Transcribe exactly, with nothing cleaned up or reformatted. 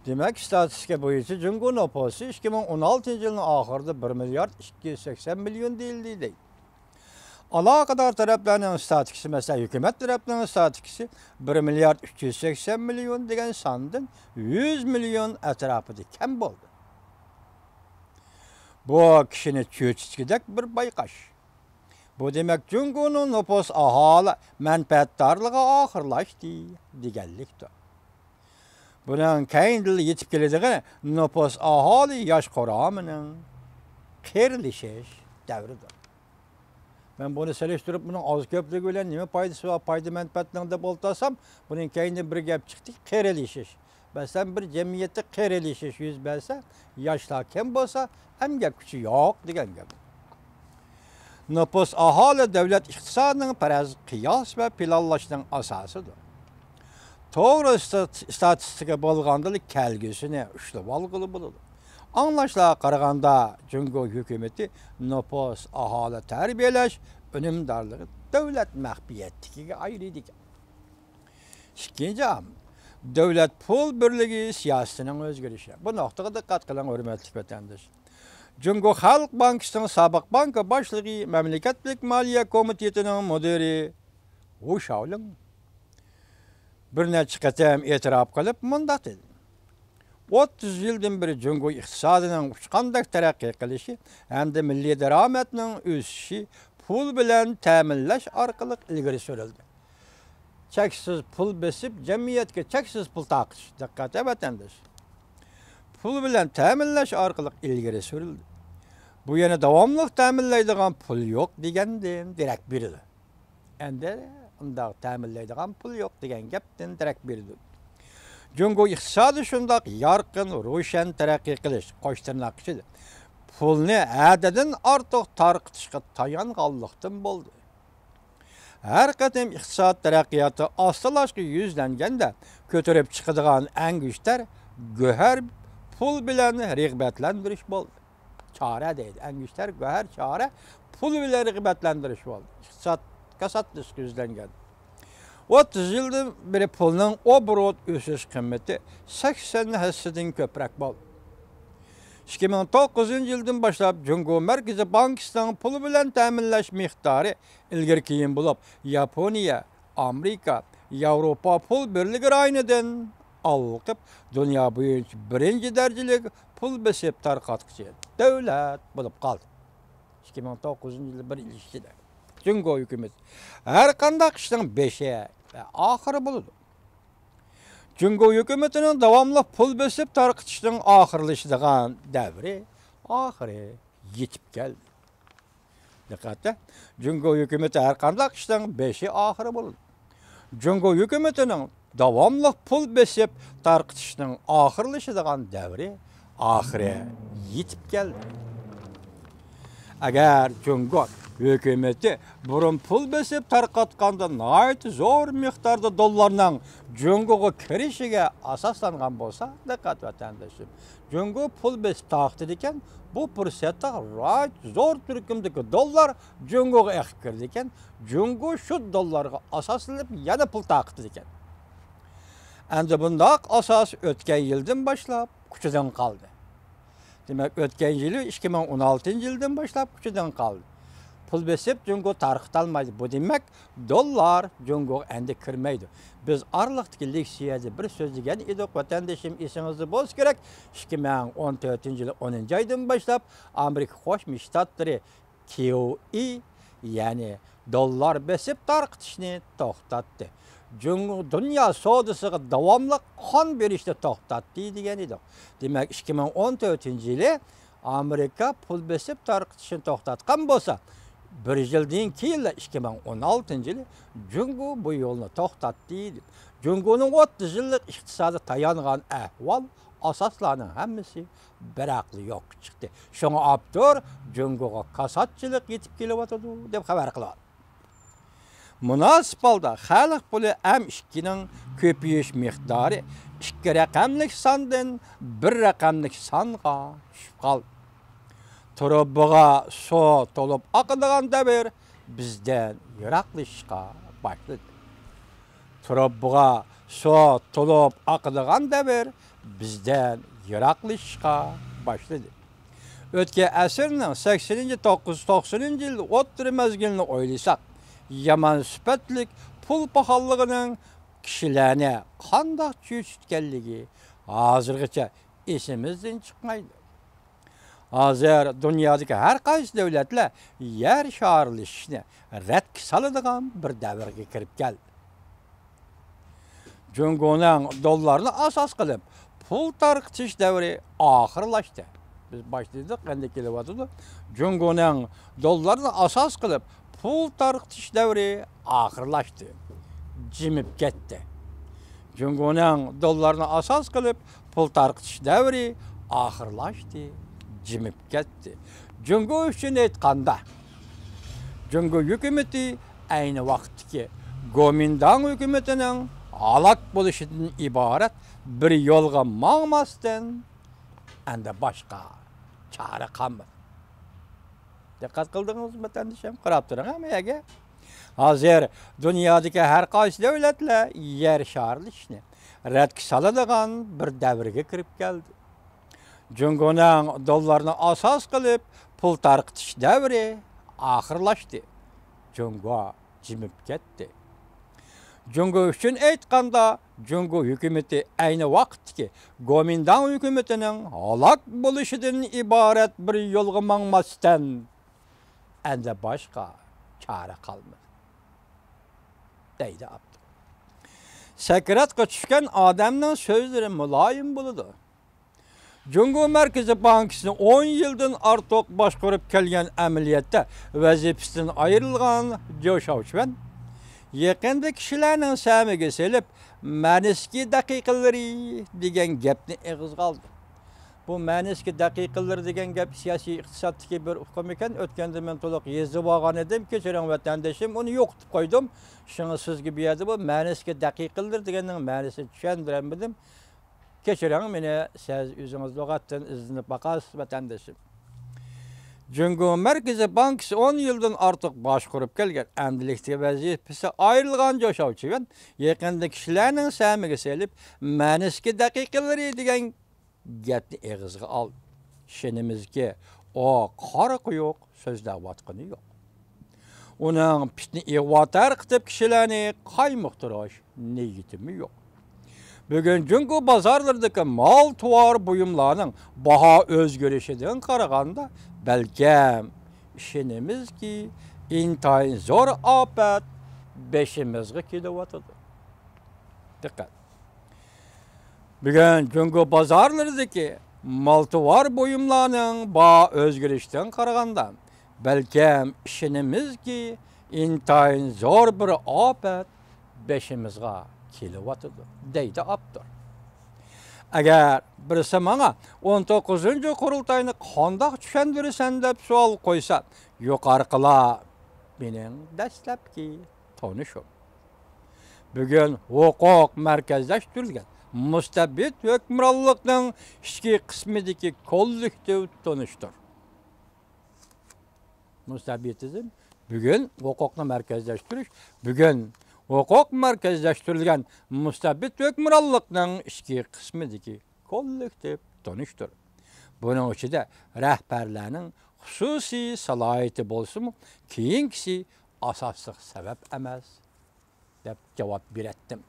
دېمەك، ئىستاتىستىكا بويىچە جۇڭگو نوپۇسى ئىككى مىڭ ئون ئالتىنچى يىلنىڭ ئاخىرىدا بىر مىليارد ئىككى يۈز سەكسەن مىليون دېيىلدى، دەيدۇ. ئالاقىدار تەرەپلەرنىڭ ئىستاتىستىكىسى، مەسىلەن، ھۆكۈمەت تەرەپنىڭ ئىستاتىستىكىسى بىر مىليارد ئۈچ يۈز سەكسەن مىليون دېگەن ساندىن يۈز مىليون ئەتراپىدا كەم بولدى. بۇ كىشىنى چۆچۈتكۈدەك بىر بايقاش. بۇ دېمەك، جۇڭگونىڭ نوپۇس ئاھالە مەنپەئەتدارلىقى ئاخىرلاشتى دېگەنلىكتۇر. بۇنىڭ كەينىدىلا يېتىپ كېلىدىغىنى نوپۇس ئاھالە ياش قۇرامىنىڭ قېرىلىشىش دەۋرىدۇر. مەن بۇنى سېلىشتۇرۇپ، بۇنىڭ ئاز كۆپلۈكى بىلەن نېمە پايدىسى بار، پايدا مەنپەئەتنىڭ دەپ ئولتۇرسام، بۇنىڭ كەينىدىن بىر گەپ چىقتى، قېرىلىشىش. مەسىلەن، بىر جەمئىيەتتە قېرىلىشىش يۈز بەرسە، ياشلار كەم بولسا، ئەمگەك كۈچى يوق دېگەن گەپ. نوپۇس ئاھالە دۆلەت ئىقتىسادىنىڭ پەرەز، قىياس ۋە پىلانلاشنىڭ ئاساسىدۇر. توغرا ئىستات-، ئىستاتىستىكا بولغاندىلا كەلگۈسىنى ئۇشلىۋالغىلى بولىدۇ. ئاڭلاشلارغا قارىغاندا، جۇڭگو ھۆكۈمىتى نوپۇس، ئاھالە تەربىيەلەش ئۈنۈمدارلىقى دۆلەت مەخپىيەتلىكىگە ئايرىيدىكەن. ئىككىنچى ئامىل، دۆلەت پۇل بىرلىكى سىياسىتىنىڭ ئۆزگىرىشى. بۇ نۇقتىغا دىققەت قىلىڭ، ھۆرمەتلىك ۋەتەنداش. جۇڭگو خەلق بانكىسىنىڭ سابىق بانكا باشلىقى، مەملىكەتلىك مالىيە كومىتېتىنىڭ مۇدىرى ۋۇ شاۋلىڭ بىر نەچچە قېتىم ئېتىراپ قىلىپ مۇنداق دېدى: «ئوتتۇز يىلدىن بېرى جۇڭگو ئىقتىسادىنىڭ ئۇچقاندەك تەرەققىي قىلىشى ھەمدە مىللىي دارامەتنىڭ ئۆسۈشى پۇل بىلەن تەمىنلەش ئارقىلىق ئىلگىرى سۈرۈلدى.» چەكسىز پۇل بېسىپ، جەمئىيەتكە چەكسىز پۇل تارقىتىش. دىققەت، ۋەتەنداش. پۇل بىلەن تەمىنلەش ئارقىلىق ئىلگىرى سۈرۈلدى. بۇ يەنە داۋاملىق تەمىنلەيدىغان پۇل يوق دېگەندىن دېرەك بېرىدۇ. ئەمدى ئۇنداق تەمىنلەيدىغان پۇل يوق دېگەن گەپتىن دېرەك بېرىدۇ. جۇڭگو ئىقتىسادى شۇنداق يارقىن، روشەن تەرەققىي قىلىش، قوش تىرناق ئىچىدە، پۇلنى ھەددىدىن ئارتۇق تارقىتىشقا تايانغانلىقتىن بولدى. ھەر قېتىم ئىقتىساد تەرەققىياتى ئاستىلاشقا يۈزلەنگەندە، كۆتۈرۈپ چىقىدىغان ئەڭگۈشتەر گۆھەر پۇل بىلەن رىغبەتلەندۈرۈش بولدى. چارە دەيدۇ، ئەڭگۈشتەر گۆھەر چارە پۇل بىلەن رىغبەتلەندۈرۈش بولدى. ئىقتىساد كاساتلىشىشقا يۈزلەنگەن. ئوتتۇز يىلدىن بېرى پۇلنىڭ ئوبوروت ئۆسۈش قىممىتى سەكسەن ھەسسىدىن كۆپرەك بولدى. ئىككى مىڭ توققۇزىنچى يىلدىن باشلاپ جۇڭگو مەركىزىي بانكىسىنىڭ پۇل بىلەن تەمىنلەش مىقدارى ئىلگىرى كېيىن بولۇپ، ياپونىيە، ئامېرىكا، ياۋروپا پۇل بىرلىكى رايونىدىن ئالقىپ، دۇنيا بويىچە بىرىنچى دەرىجىلىك پۇل بېسىپ تارقاتقۇچى دۆلەت بولۇپ قالدى. ئىككى مىڭ توققۇزىنچى يىل بىر يىل ئىچىدە جۇڭگو ھۆكۈمىتى ھەر قانداق ئىشنىڭ بېشى ۋە ئاخىرى بولىدۇ. جۇڭگو ھۆكۈمىتىنىڭ داۋاملىق پۇل بېسىپ تارقىتىشنىڭ ئاخىرلىشىدىغان دەۋرى ئاخىرى يېتىپ كەلدى. دىققەت! جۇڭگو ھۆكۈمىتى ھەر قانداق ئىشنىڭ بېشى ئاخىرى بولىدۇ. جۇڭگو ھۆكۈمىتىنىڭ داۋاملىق پۇل بېسىپ تارقىتىشنىڭ ئاخىرلىشىدىغان دەۋرى ئاخىرى يېتىپ كەلدى. ئەگەر جۇڭگو ھۆكۈمىتى بۇرۇن پۇل بېسىپ تارقاتقاندا ناھايىتى زور مىقداردا دوللارنىڭ جۇڭگوغا كىرىشىگە ئاساسلانغان بولسا، دىققەت ۋەتەندىشىم، جۇڭگو پۇل بېسىپ تارقىتىدىكەن، بۇ پۇرسەتتە غايەت زور تۈركۈمدىكى دوللار جۇڭگوغا ئېقىپ كىرىدىكەن، جۇڭگو شۇ دوللارغا ئاساسلىنىپ يەنە پۇل تارقىتىدىكەن. ئەمدى بۇنداق ئاساس ئۆتكەن يىلدىن باشلاپ كۈچىدىن قالدى. دېمەك، ئۆتكەن يىلى، ئىككى مىڭ ئون ئالتىنچى يىلدىن باشلاپ كۈچىدىن قالدى. پۇل بېسىپ جۇڭگو تارقىتالمايدۇ. بۇ دېمەك، دوللار جۇڭگوغا ئەمدى كىرمەيدۇ. بىز ئارىلىقتىكى لېكسىيەدە بىر سۆزلىگەن ئىدۇق، ۋەتەندىشىم، ئېسىڭىزدە بولسا كېرەك، ئىككى مىڭ ئون تۆتىنچى يىلى ئونىنچى ئايدىن باشلاپ ئامېرىكا قوشما شتاتلىرى كيۇ ئى، يەنى دوللار بېسىپ تارقىتىشنى توختاتتى. جۇڭگو دۇنيا سودىسىغا داۋاملىق قان بېرىشنى توختاتتى دېگەن ئىدۇق. دېمەك، ئىككى مىڭ ئون تۆتىنچى يىلى ئامېرىكا پۇل بېسىپ تارقىتىشنى توختاتقان بولسا، بىر يىلدىن كېيىنلا، ئىككى مىڭ ئون ئالتىنچى يىلى جۇڭگو بۇ يولنى توختاتتى. جۇڭگونىڭ ئوتتۇز يىللىق ئىقتىسادى تايانغان ئەھۋال، ئاساسلارنىڭ ھەممىسى بىراقلا يوققا چىقتى. شۇڭا ئاپتور جۇڭگوغا كاساتچىلىق يېتىپ كېلىۋاتىدۇ دەپ خەۋەر قىلىۋاتىدۇ. مۇناسىپ ھالدا خەلق پۇلى ئەم ئىككىنىڭ كۆپىيىش مىقدارى ئىككى رەقەملىك ساندىن بىر رەقەملىك سانغا چۈشۈپ قالدى. تۇرۇبىغا سۇ تولۇپ ئاقىدىغان دەۋر بىزدىن يىراقلىشىشقا باشلىدى. تۇرۇبىغا سۇ تولۇپ ئاقىدىغان دەۋر بىزدىن يىراقلىشىشقا باشلىدى. ئۆتكەن ئەسىرنىڭ سەكسىنىنچى، توققۇز يۈز توقسىنىنچى يىل ئوتتۇرا مەزگىلىنى ئويلىساق، يامان سۈپەتلىك پۇل پاخاللىقىنىڭ كىشىلەرنى قانداق چۆچۈتكەنلىكى ھازىرغىچە ئېسىمىزدىن چىقمايدۇ. ھازىر دۇنيادىكى ھەر قايسى دۆلەتلەر يەر شارلىشىشنى رەتكە سالىدىغان بىر دەۋرگە كىرىپ كەلدى. جۇڭگونىڭ دوللارنى ئاساس قىلىپ پۇل تارقىتىش دەۋرى ئاخىرلاشتى. بىز باشتا دېدۇق، ئەمدى كېلىۋاتىدۇ. جۇڭگونىڭ دوللارنى ئاساس قىلىپ پۇل تارقىتىش دەۋرى ئاخىرلاشتى. جىمىپ كەتتى. جۇڭگونىڭ دوللارنى ئاساس قىلىپ پۇل تارقىتىش دەۋرى ئاخىرلاشتى، جىمىپ كەتتى. جۇڭگو ئۈچۈن ئېيتقاندا، جۇڭگو ھۆكۈمىتى ئەينى ۋاقىتتىكى گومىنداڭ ھۆكۈمىتىنىڭ ھالاك بولۇشىدىن ئىبارەت بىر يولغا ماڭماستىن، ئەندى باشقا چارە قالمىدى. دىققەت قىلدىڭىزمۇ، ۋەتەندىشىم؟ قاراپ تۇرۇڭ ھە مەيەگە. ھازىر دۇنيادىكى ھەر قايسى دۆلەتلەر يەر شارلىشىشنى رەتكە سالىدىغان بىر دەۋرگە كىرىپ كەلدى. جۇڭگونىڭ دوللارنى ئاساس قىلىپ پۇل تارقىتىش دەۋرى ئاخىرلاشتى. جۇڭگو جىمىپ كەتتى. جۇڭگو ئۈچۈن ئېيتقاندا، جۇڭگو ھۆكۈمىتى ئەينى ۋاقىتتىكى گومىنداڭ ھۆكۈمىتىنىڭ ھالاك بولۇشىدىن ئىبارەت بىر يولغا ماڭماستىن، ئەندى باشقا چارە قالمىدى، دەيدۇ ئاپتور. سەكراتقا چۈشكەن ئادەمنىڭ سۆزلىرى مۇلايىم بولىدۇ. جۇڭگو مەركىزىي بانكىسىنى ئون يىلدىن ئارتۇق باشقۇرۇپ كەلگەن، ئەمەلىيەتتە ۋەزىپىسىدىن ئايرىلغان جوشاۋچۈەن يېقىندا كىشىلەرنىڭ سەمىگە سېلىپ، مەنىسكى دەقىقىلىرى دېگەن گەپنى ئېغىزغا ئالدى. بۇ مەنىسكى دەقىقىلىرى دېگەن گەپ سىياسىي ئىقتىسادتىكى بىر ئۇقۇم ئىكەن. ئۆتكەندە مەن تولۇق يېزىۋالغان ئىدىم. كەچۈرۈڭ ۋەتەندىشىم، ئۇنى يوقىتىپ قويدۇم. شۇڭا سىزگە بۇ يەردە بۇ مەنىسكى دەقىقىلىرى دېگەننىڭ مەنىسىنى چۈشەندۈرەلمىدىم. كەچۈرۈڭ مېنى، سىز ئۆزىڭىز لۇغەتتىن ئىزدىنىپ باقارسىز، ۋەتەندىشىم. جۇڭگو مەركىزىي بانكىسى ئون يىلدىن ئارتۇق باشقۇرۇپ كەلگەن، ئەمدىلىكتىكى ۋەزىپىسى ئايرىلغان جوشاۋچۈەن يېقىندا كىشىلەرنىڭ سەمىگە سېلىپ، مەنىسكى دەقىقىلىرى دېگەن گەپنى ئېغىزغا ئالدى. ئىشىنىمىزكى، ئۇ قارا قويۇق سۆزلەۋاتقىنى يوق. ئۇنىڭ پىتنە ئىغۋا تارقىتىپ كىشىلەرنى قايمۇقتۇرۇش نىيىتىمۇ يوق. بۈگۈن جۇڭگو بازارلىرىدىكى مال تۇۋار بۇيۇملارنىڭ باھا ئۆزگىرىشىدىن قارىغاندا، بەلكەم ئىشىنىمىزكى، ئىنتايىن زور ئاپەت بېشىمىزغا كېلىۋاتىدۇ. دىققەت! بۈگۈن جۇڭگو بازارلىرىدىكى مال تۇۋار بۇيۇملارنىڭ باھا ئۆزگىرىشىدىن قارىغاندا، بەلكەم ئىشىنىمىزكى، ئىنتايىن زور بىر ئاپەت بېشىمىزغا كېلىۋاتىدۇ، دەيدۇ ئاپتور. ئەگەر بىرسى ماڭا ئون توققۇزىنچى قۇرۇلتاينى قانداق چۈشەندۈرىسەن دەپ سوئال قويسا، يۇقىرىقىلار مېنىڭ دەسلەپكى تونۇشۇم. بۈگۈن ھوقۇق مەركەزلەشتۈرۈلگەن مۇستەبىت ھۆكۈمرانلىقنىڭ ئىچكى قىسمىدىكى كوللېكتىپ تونۇشتۇر. مۇستەبىتىزم بۈگۈن ھوقۇقنى مەركەزلەشتۈرۈش، بۈگۈن ھوقۇق مەركەزلەشتۈرۈلگەن مۇستەبىت ھۆكۈمرانلىقنىڭ ئىچكى قىسمىدىكى كوللېكتىپ تونۇشتۇر. بۇنىڭ ئىچىدە رەھبەرلەرنىڭ خۇسۇسىي سالاھىيىتى بولسىمۇ، كېيىنكىسى ئاساسلىق سەۋەب ئەمەس، دەپ جاۋاب بېرەتتىم.